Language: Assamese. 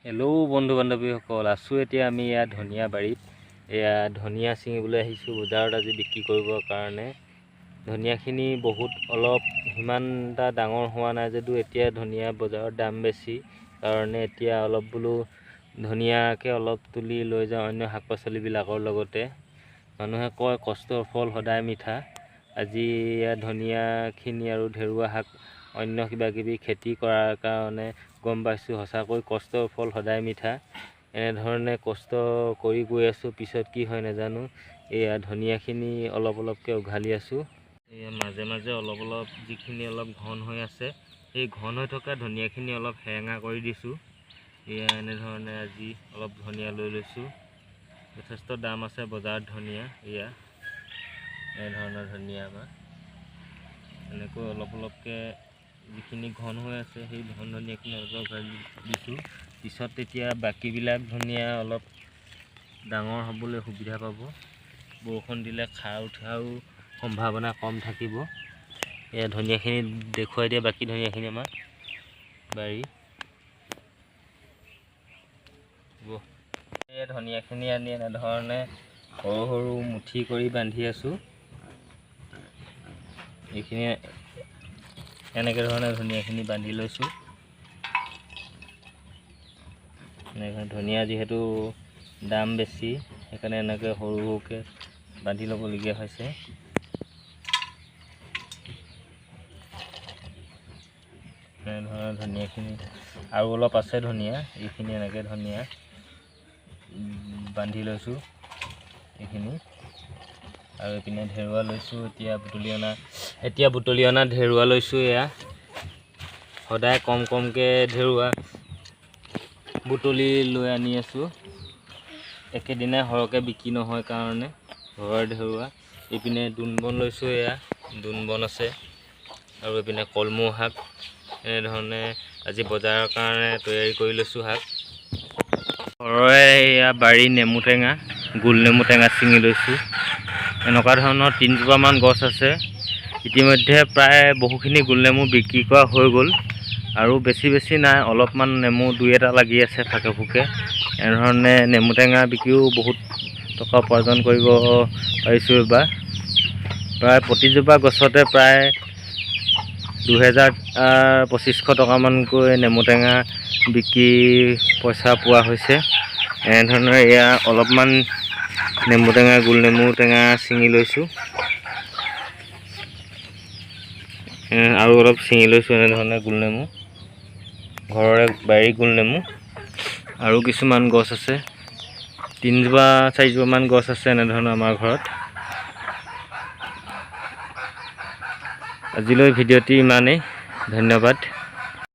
হেল্ল' বন্ধু বান্ধৱীসকল, আছোঁ এতিয়া আমি ইয়াত ধনিয়া বাৰীত। এয়া ধনিয়া ছিঙিবলৈ আহিছোঁ বজাৰত আজি বিক্ৰী কৰিবৰ কাৰণে। ধনিয়াখিনি বহুত অলপ সিমান এটা ডাঙৰ হোৱা নাই যদিও এতিয়া ধনিয়া বজাৰত দাম বেছি কাৰণে এতিয়া অলপ বোলো ধনিয়াকে অলপ তুলি লৈ যাওঁ অন্য শাক পাচলিবিলাকৰ লগতে। মানুহে কয় কষ্টৰ ফল সদায় মিঠা। আজি এয়া ধনিয়াখিনি আৰু ঢেৰুৱা শাক অন্য কিবা কিবি খেতি কৰাৰ কাৰণে গম পাইছোঁ সঁচাকৈ কষ্টৰ ফল সদায় মিঠা। এনেধৰণে কষ্ট কৰি গৈ আছোঁ, পিছত কি হয় নাজানো। এয়া ধনিয়াখিনি অলপ অলপকৈ উঘালি আছোঁ। এয়া মাজে মাজে অলপ অলপ যিখিনি অলপ ঘন হৈ আছে সেই ঘন হৈ থকা ধনিয়াখিনি অলপ সেৰেঙা কৰি দিছোঁ। এয়া এনেধৰণে আজি অলপ ধনিয়া লৈ লৈছোঁ। যথেষ্ট দাম আছে বজাৰত ধনিয়া। এয়া এনেধৰণৰ ধনিয়া আমাৰ এনেকৈ অলপ অলপকৈ যিখিনি ঘন হৈ আছে সেই ঘন ধনিয়াখিনি অলপ উঘালি দিছোঁ। পিছত তেতিয়া বাকীবিলাক ধনিয়া অলপ ডাঙৰ হ'বলৈ সুবিধা পাব। বৰষুণ দিলে খাৰ উঠাৰো সম্ভাৱনা কম থাকিব। এয়া ধনিয়াখিনি দেখুৱাই দিয়ে বাকী ধনিয়াখিনি আমাৰ বাৰী। এই ধনিয়াখিনি আনি এনেধৰণে সৰু সৰু মুঠি কৰি বান্ধি আছোঁ। এইখিনি এনেকৈ ধৰণে ধনিয়াখিনি বান্ধি লৈছোঁ। এনেকৈ ধনিয়া যিহেতু দাম বেছি সেইকাৰণে এনেকৈ সৰু সৰুকৈ বান্ধি ল'বলগীয়া হৈছে। এনেধৰণৰ ধনিয়াখিনি আৰু অলপ আছে ধনিয়া, এইখিনি এনেকৈ ধনিয়া বান্ধি লৈছোঁ এইখিনি। আৰু এইপিনে ঢেৰুৱা লৈছোঁ। এতিয়া বুটলি অনা ঢেৰুৱা লৈছোঁ। এয়া সদায় কম কমকৈ ঢেৰুৱা বুটলি লৈ আনি আছোঁ, একেদিনাই সৰহকৈ বিক্ৰী নহয় কাৰণে ঘৰৰ ঢেৰুৱা। এইপিনে দোণবন লৈছোঁ, এয়া দোণবন আছে। আৰু এইপিনে কলমৌ শাক। এনেধৰণে আজি বজাৰৰ কাৰণে তৈয়াৰী কৰি লৈছোঁ শাক। ঘৰৰে এয়া বাৰী নেমু টেঙা, গোল নেমু টেঙা ছিঙি লৈছোঁ। এনেকুৱা ধৰণৰ তিনিজোপামান গছ আছে। ইতিমধ্যে প্ৰায় বহুখিনি গোল নেমু বিক্ৰী কৰা হৈ গ'ল আৰু বেছি বেছি নাই, অলপমান নেমু দুই এটা লাগি আছে ফাকে ফুকে। এনেধৰণে নেমু টেঙা বিকিও বহুত টকা উপাৰ্জন কৰিব পাৰিছোঁ এইবাৰ। প্ৰায় প্ৰতিজোপা গছতে প্ৰায় 2000 2500 টকামানকৈ নেমু টেঙা বিক্ৰী পইচা পোৱা হৈছে। এনেধৰণে এয়া অলপমান নেমু টেঙা, গোল নেমু টেঙা ছিঙি লৈছোঁ আৰু অলপ ছিঙি লৈছোঁ এনেধৰণে গোল নেমু, ঘৰৰে বাৰীৰ গোল নেমু। আৰু কিছুমান গছ আছে, তিনিজোপা চাৰিজোপামান গছ আছে এনেধৰণৰ আমাৰ ঘৰত। আজিলৈ ভিডিঅ'টি ইমানেই, ধন্যবাদ।